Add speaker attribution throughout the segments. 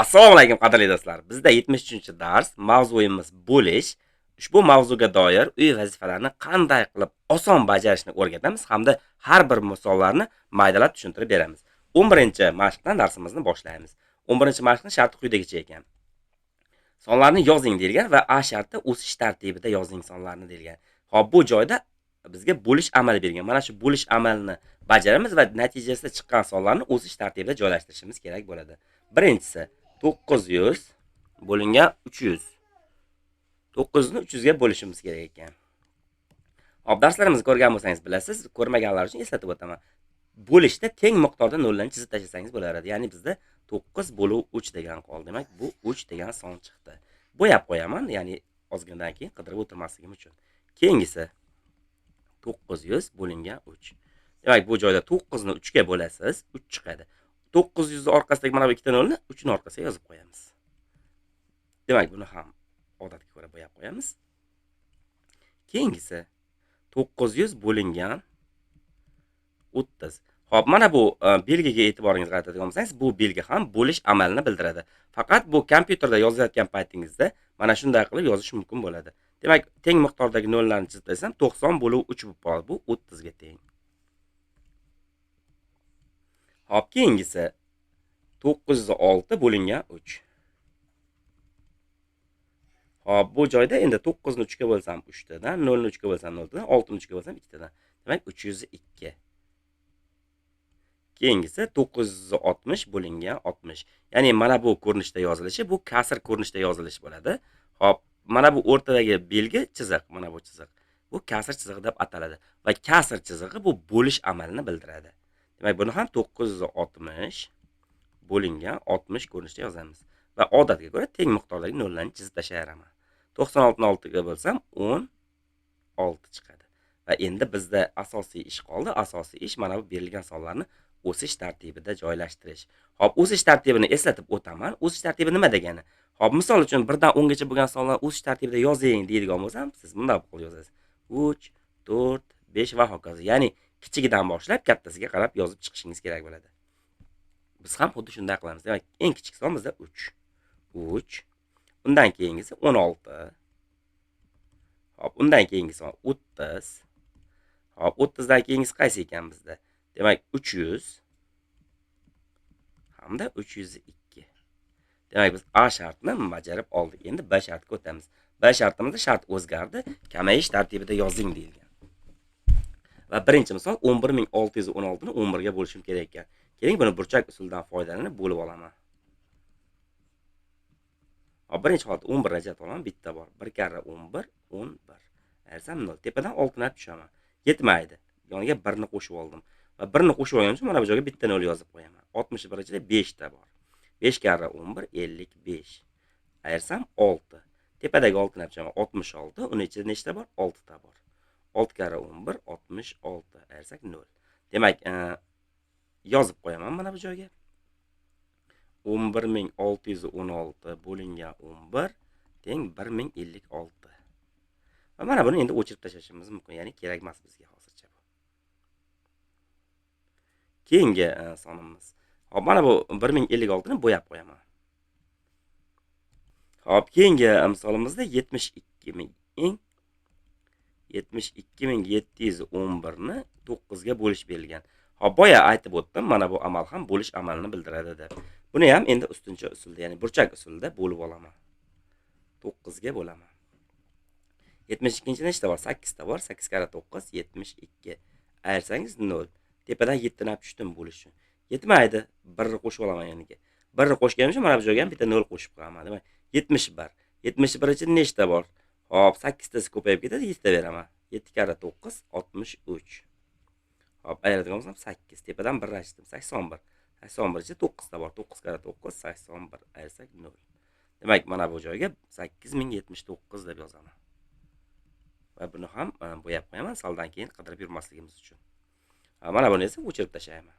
Speaker 1: Assalomu alaykum, qadrli do'stlar. Bizda 73-dars, mavzuyimiz bo'lish. Ushbu mavzuga doir uy vazifalarini qanday qilib oson bajarishni o'rgatamiz hamda har bir misollarni maydalab tushuntirib beramiz. 11-mashqdan darsimizni boshlaymiz. 11-mashqning sharti quyidagicha ekan. Sonlarni yozing deyilgan va A sharti o'sish tartibida yozing sonlarni deyilgan. Xo'p, bu joyda bizga bo'lish amali bergan. Mana shu bo'lish amalini bajaramiz va natijasida chiqqan sonlarni o'sish tartibida joylashtirishimiz kerak bo'ladi. Birinchisi 900 bo'lingan 300. 900 ni 300 ga bo'lishimiz kerak ekan. Xo'p, darslarimizni ko'rgan bo'lsangiz bilasiz, ko'rmaganlar uchun eslatib o'taman. Bo'lishda teng miqdorda nollarni chizib tashlasangiz bo'lardi. Ya'ni bizda 9 bo'luv 3 degan qoldi. Demak, bu 3 degan son chiqdi. Bo'yab qo'yaman, ya'ni ozgindan keyin qidirib o'tirmasligim uchun. Keyingisi 900 bo'lingan 3. Demak, bu joyda 9 ni 3 ga bo'lasiz, 3 chiqadi. 900 ni orqasidagi mana bu ikkita nolni 3 ni orqasiga yozib qo'yamiz. Demak, buni ham odatga ko'ra bo'yab qo'yamiz. Keyingisi 900 bo'lingan 30. Xo'p, mana bu belgiga e'tiboringizni qaratadigan bo'lsangiz, bu belgi ham bo'lish amalini bildiradi. Faqat bu kompyuterda yozayotgan paytingizda mana shunday qilib yozish mumkin bo'ladi. Demak, teng miqdordagi nollarni chizib taslasam 90 bo'lib 3 bo'lib qoladi. Bu 30 ga teng. Xo'p, keyingisi 906 bo'lingan 3. Xo'p, bu joyda endi 9 ni 3 ga bo'lsam 3 tadan, 0 ni 3 ga bo'lsam 0 tadan, 6 ni 3 ga bo'lsam 2 tadan. Demak, 302. Keyingisi 960 bo'lingan 60. Ya'ni mana bu ko'rinishda yozilishi, bu kasr ko'rinishda yozilishi bo'ladi. Xo'p, mana bu o'rtadagi belgi chiziq, mana bu chiziq. Bu kasr chizig'i deb ataladi va kasr chizig'i bu bo'lish amalini bildiradi. Demak, buni ham 960 bo'lingan 60 ko'rinishda yozamiz va odatga ko'ra teng miqdordagi nollarni chizib tashlayveraman. 96 ni 6 ga bo'lsam 16 chiqadi. Va endi bizda asosiy ish qoldi. Asosiy ish mana bu berilgan sonlarni o'sish tartibida joylashtirish. Xo'p, o'sish tartibini eslatib o'taman. O'sish tartibi nima degani? Xo'p, misol uchun 1 dan 10 gacha bo'lgan sonlarni o'sish tartibida yozing deydigan bo'lsam, siz bunday qilib yozasiz. 3, 4, 5 va hokazo. Ya'ni kichigidan boshlab kattasiga qarab yozib chiqishingiz kerak bo'ladi. Biz ham xuddi shunday qilamiz. Demak, eng kichik son bizda 3. 3. Undan keyingisi 16. Xo'p, undan keyingi son 30. Xo'p, 30 dan keyingisi qaysi ekan bizda? Demak, 300 hamda 302. Demak, biz A shartini bajarib oldik. Endi B shartiga o'tamiz. B shartimizda shart o'zgardi. Kamayish tartibida yozing deyilgan. Va birinchi misol 11616 ni 11 ga bo'lishim kerak ekan. Keling, buni burchak usulidan foydalanib bo'lib olaman. Hop, birinchi holatda 11 ajratib olaman, bitta bor. 1 karra 11, 11. Ayırsam 0. Tepadan 6 ni tushaman. Yetmaydi. Yoniga 1 ni qo'shib oldim. Va 1 ni qo'shib olganim uchun mana bu joyga bitta 0 yozib qo'yaman. 61 ichida 5 ta bor. 5 karra 11, 55. Ayırsam 6. Tepadagi 6 ni tushaman, 66. Uni ichida nechta bor? 6 ta bor. 6 karra 11, 66. Ayırsak 0. Demak, yozib qo'yaman mana bu joyga. 11616 bo'lingan 11 teng 1056. Va mana buni endi o'chirib tashlashimiz mumkin, ya'ni kerak emas bizga hozircha bu. Keyingi sonimiz. Xo'p, mana bu 1056 ni bo'yab qo'yaman. Xo'p, keyingi misolimizda 72711 ni 9 ga bo'lish berilgan. Xo'p, boya aytib o'tdim, mana bu amal ham bo'lish amalini bildiradi deb. Buni ham endi ustuncha usulda, ya'ni burchak usulida bo'lib olaman. 9 ga bo'laman. 72 nechta bor? 8 ta bor. 8 karra 9 72. Ayirsangiz 0. Tepadan 7 ni olib tushdim bo'lish uchun. Yetmaydi. 1 ni qo'shib olaman yoniga. 1 ni qo'shganim uchun mana bu joyga ham bitta 0 qo'shib qo'yaman. Demak, 71. 71 ichida nechta bor? Xo'p, 8 tasi ko'payib ketadi, 7 ta beraman. 7 karra 9 63. Xo'p, ayiradigan bo'lsam 8. Tepadan 1 ochdim. 81. 81 ichida 9 ta bor. 9 karra 9 81. Ayirsak 0. Demak, mana bu joyga 8079 deb yozaman. Va buni ham bo'yab qo'yaman, saldan keyin qidirib yurmasligimiz uchun. Mana buni esa o'chirib tashlayman.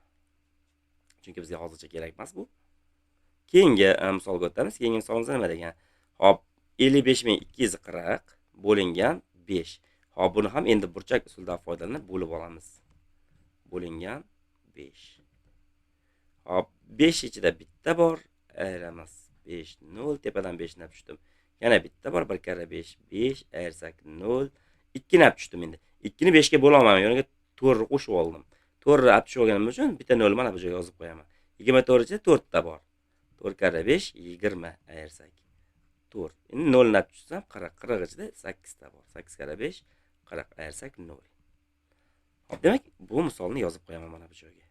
Speaker 1: Chunki bizga hozircha kerak emas bu. Keyingi misolga o'tamiz. Keyingi misolimiz nima degan? Xo'p, 55240 bo'lingan 5. Xo'p, buni ham endi burchak usulidan foydalanib bo'lib olamiz. Bo'lingan 5. Xo'p, 5 ichida bitta bor, ayiramiz. 5 0, tepadan 5 ni tushdim. Yana bitta bor, 1 karra 5 5, ayirsak 0, 2 ni tushdim endi. 2 ni 5 ga bo'la olmayman, yoniga 4 ni qo'shib oldim. 4 ni tushib olganim uchun bitta 0 mana bu joyga yozib qo'yaman. 24 ichida 4 ta bor. 4 karra 5 20, ayirsak 4. Endi 0 ni tushsam 40, 40 ichida 8 ta bor. 8 karra 5 40, ayirsak 0. Hop, demak, bu misolni yozib qo'yaman mana bu joyga.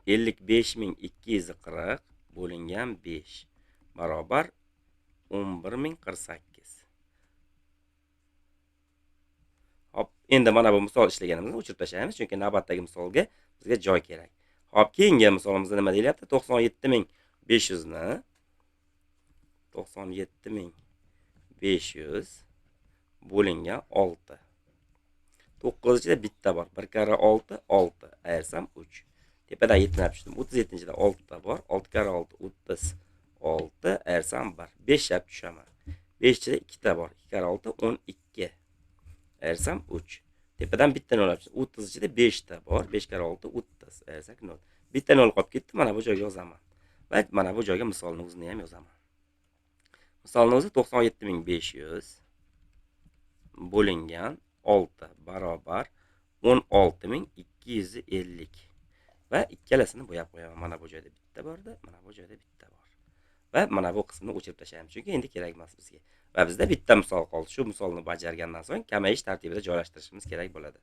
Speaker 1: 55240 bo'lingan 5 barobar 11048. Hop, endi mana bu misol ishlaganimizni o'chirib tashlaymiz, chunki navbatdagi misolga bizga joy kerak. Hop, keyingi misolimizda nima deyilyapti? 97500 ni 97500 bo'lingan 6. 9 ichida bitta bor. 1 karra 6 6, ayirsam 3. Tepadan 7 ni tushdim. 37-da 6 ta bor. 6 karra 6 36, ayirsam 1. 5 olib tushaman. 5 ichida 2 ta bor. 2 karra 6 12, ayirsam 3. Tepadan bitta 0 olib tushdim. 30 ichida 5 ta bor. 5 karra 6 30, ayirsak 0. Bitta 0 qolib ketdi. Mana bu joyga yozaman. Va mana bu joyga misolni o'zini ham yozaman. Misolni o'zi 97500 bo'lingan 6 barobar 16250. Va ikkalasini bo'yab qo'yaman. Mana bu joyda bitta bordi, mana bu joyda bitta bor. Va mana bu qismini o'chirib tashlaymiz, chunki endi kerak emas bizga. Va bizda bitta misol qoldi. Shu misolni bajargandan so'ng kamayish tartibida joylashtirishimiz kerak bo'ladi.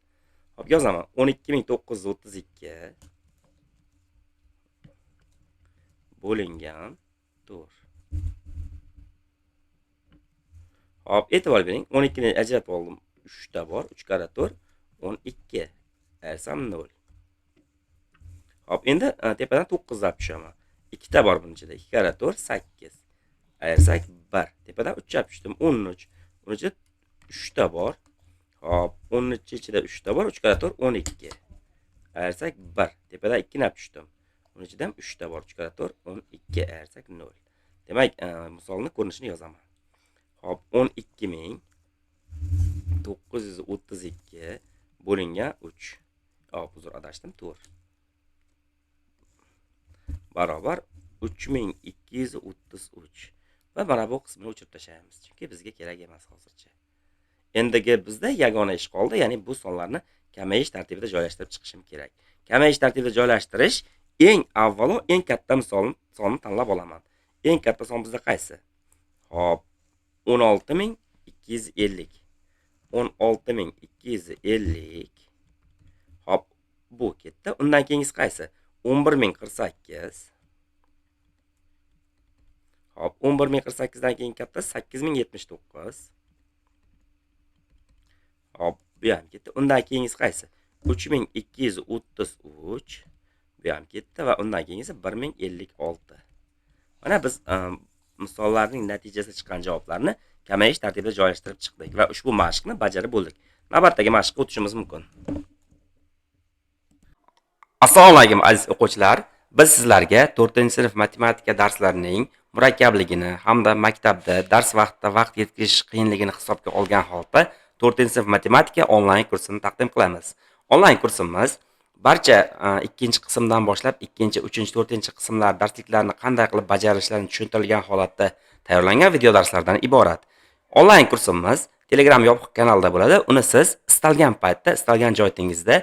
Speaker 1: Hop, yozaman. 12932 bo'lingan 4. Hop, e'tibor bering. 12 ni ajratib oldim. 3 ta bor. 3 karra 4 12. Ayirsam 0. Hop, endi tepadan 9 olib tushaman. 2 ta bor buning ichida. 2 karra 4 8. Ayirsak 1. Tepadan 3 olib tushdim. 13. Buning ichida 3 ta bor. Hop, 13 ichida 3 ta bor. 3 karra 4 12. Ayirsak 1. Tepadan 2 ni olib tushdim. Buning ichida ham 3 ta bor. 3 karra 4 12. Ayirsak 0. Demak, misolni ko'rinishini yozaman. Hop, 12932 bo'lingan 3. Hop, uzr, adashdim, 4. Barobar 3233. Va mana bu qismini o'chirib tashlaymiz, chunki bizga kerak emas hozircha. Endigi bizda yagona ish qoldi, ya'ni bu sonlarni kamayish tartibida joylashtirib chiqishim kerak. Kamayish tartibida joylashtirish eng avvalo eng katta sonni tanlab olaman. Eng katta son bizda qaysi? Hop, 16250. 16250. Hop, bu ketdi. Undan keyingisi qaysi? 11048. Hop, 11048 dan keyin katta 8079. Hop, bu ham ketdi. Undan keyingisi qaysi? 3233. Bu ham ketdi va undan keyingisi 1056. Mana biz misollarning natijasida chiqqan javoblarni kamayish tartibida joylashtirib chiqdik va ushbu mashqni bajarib bo'ldik. Navbatdagi mashqqa o'tishimiz mumkin. Assalomu alaykum aziz o'quvchilar. Biz sizlarga 4-sinf matematika darslarining murakkabligini hamda maktabda dars vaqtida vaqt yetkazish qiyinligini hisobga olgan holda 4-sinf matematika onlayn kursini taqdim qilamiz. Onlayn kursimiz barcha 2-qismdan boshlab 2, 3, 4-qismlar darsliklarni qanday qilib bajarishlarini tushuntirilgan holatda tayyorlangan video darslardan iborat. Onlayn kursimiz Telegram yopiq kanalda bo'ladi. Uni siz istalgan paytda, istalgan joyingizda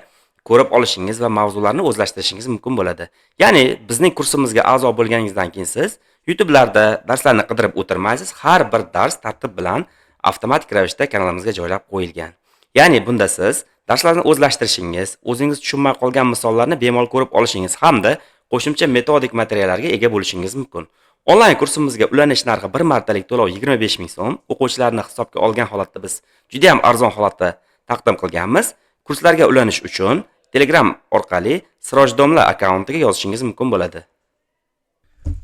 Speaker 1: ko'rib olishingiz va mavzularni o'zlashtirishingiz mumkin bo'ladi. Ya'ni bizning kursimizga a'zo bo'lganingizdan keyin siz YouTube'larda darslarni qidirib o'tirmaysiz. Har bir dars tartib bilan avtomatik ravishda kanalimizga joylab qo'yilgan. Ya'ni bunda siz darslarni o'zlashtirishingiz, o'zingiz tushunmay qolgan misollarni bemalol ko'rib olishingiz hamda qo'shimcha metodik materiallarga ega bo'lishingiz mumkin. Onlayn kursimizga ulanish narxi bir martalik to'lov 25 ming so'm. O'quvchilarni hisobga olgan holatda biz juda ham arzon holatda taqdim qilganmiz. Kurslarga ulanish uchun Telegram orqali Siroj Domla akkauntiga yozishingiz mumkin bo'ladi.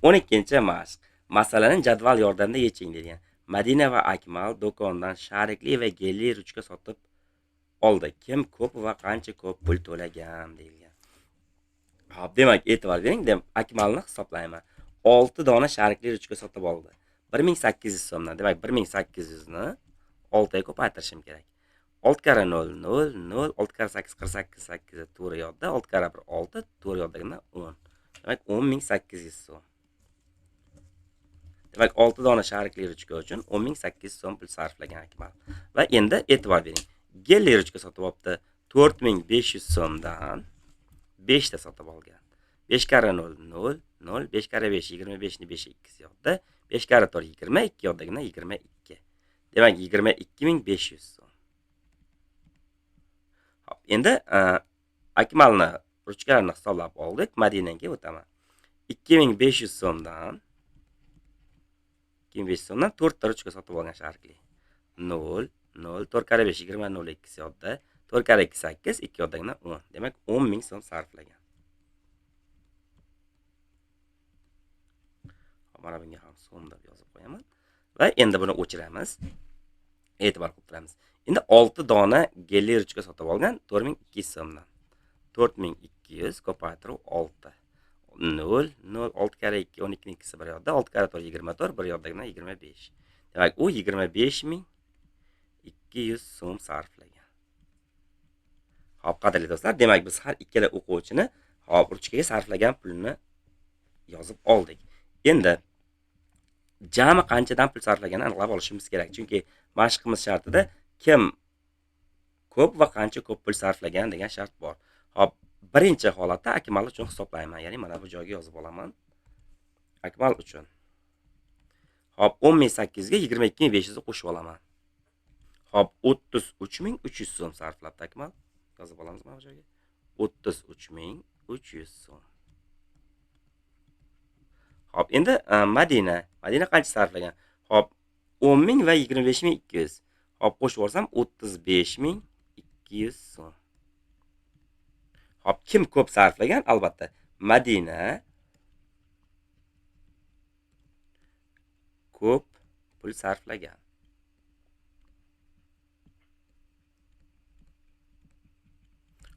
Speaker 1: 12-mashq. Masalani jadval yordamida yeching degan. Madina va Akmal do'kondan sharikli va gelli ruchka sotib oldi. Kim ko'p va qancha ko'p pul to'lagan deyilgan. Xo'p, demak, e'tibor bering, demak, Akmalni hisoblayman. 6 dona sharikli ruchka sotib oldi. 1800 so'mdan. Demak, 1800 ni 6 ga ko'paytirishim kerak. 6 karra 0 0 0, 6 karra 8 48 8 to'g'ri yodda, 6 karra 1 6 to'g'ri yoddagina 10. Demak, 10800 so'm. Demak, 6 dona sharikli ruchka uchun 10 800 so'm pul sarflagan Akmal. Va endi e'tibor bering. Gelli ruchka sotib olibdi 4500 so'mdan 5 ta sotib olgan. 5 karra 0 0 0, 5 karra 5 25 ni 5 2 yodda, 5 karra 4 20, 2 yoddagina 22. Demak, 22 500 so'm. Xo'p, endi Akmalni ruchkalarini hisoblab oldik. Madinaga o'taman. 2500 so'mdan 2500 so'mdan 4 ta ruchka sotib olgan sharikli. 0 0 4 karra 5 20 0 2 yodda, 4 karra 2 8, 2 yoddagina 10. Demak, 10 000 so'm sarflagan. Mana bunga ham so'm deb yozib qo'yaman. Va endi buni o'chiramiz. E'tibor qilib turamiz. Endi 6 dona gelli ruchka sotib olgan 4200 so'mdan. 4200 ko'paytirib 6. 0 0 6 karra 2 12 ning ikkisi bir yodda, 6 karra 4 24, bir yoddagina 25. Demak, u 25 200 so'm sarflagan. Xo'p, qadrli do'stlar, demak biz har ikkala o'quvchini hop ruchkaga sarflagan pulini yozib oldik. Endi jami qanchadan pul sarflaganini aniqlab olishimiz kerak. Chunki mashqimiz shartida kim ko'p va qancha ko'p pul sarflagan degan shart bor. Xo'p, birinchi holatda Akmal uchun hisoblayman. Ya'ni mana bu joyga yozib olaman. Akmal uchun. Xo'p, 10 800 ga 22 500 ni qo'shib olaman. Xo'p, 33 300 so'm sarflabdi Akmal. Yozib olamiz mana bu joyga. 33 300 so'm. Xo'p, endi Madina. Madina qancha sarflagan? Xo'p, 10 000 va 25 200. Xo'p, qo'shib yuborsam 35 200 so'm. Xo'p, kim ko'p sarflagan? Albatta, Madina ko'p pul sarflagan.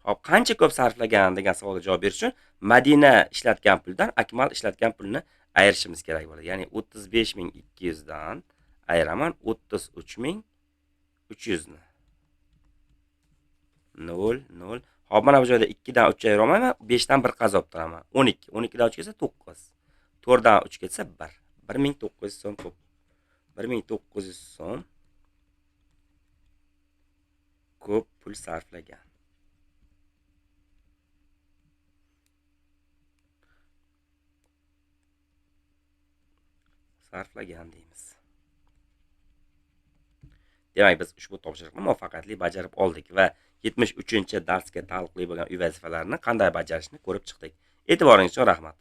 Speaker 1: Xo'p, qancha ko'p sarflagan degan savolga javob berish uchun Madina ishlatgan puldan Akmal ishlatgan pulni ayirishimiz kerak bo'ladi. Ya'ni 35 200 dan ayiraman 33 300 ni. 0 0. Xo'p, mana bu joyda 2 dan 3 ayira olmayman, 5 dan 1 qazib turaman. 12. 12 dan 3 ketsa 9. 4 dan 3 ketsa 1. 1900 so'm ko'p. 1900 so'm ko'p pul sarflagan. Sarflagan deymiz. Demak, biz ushbu topshiriqni muvaffaqiyatli bajarib oldik va 73-darsga taalluqli bo'lgan uy vazifalarini qanday bajarishni ko'rib chiqdik. E'tiboringiz uchun rahmat.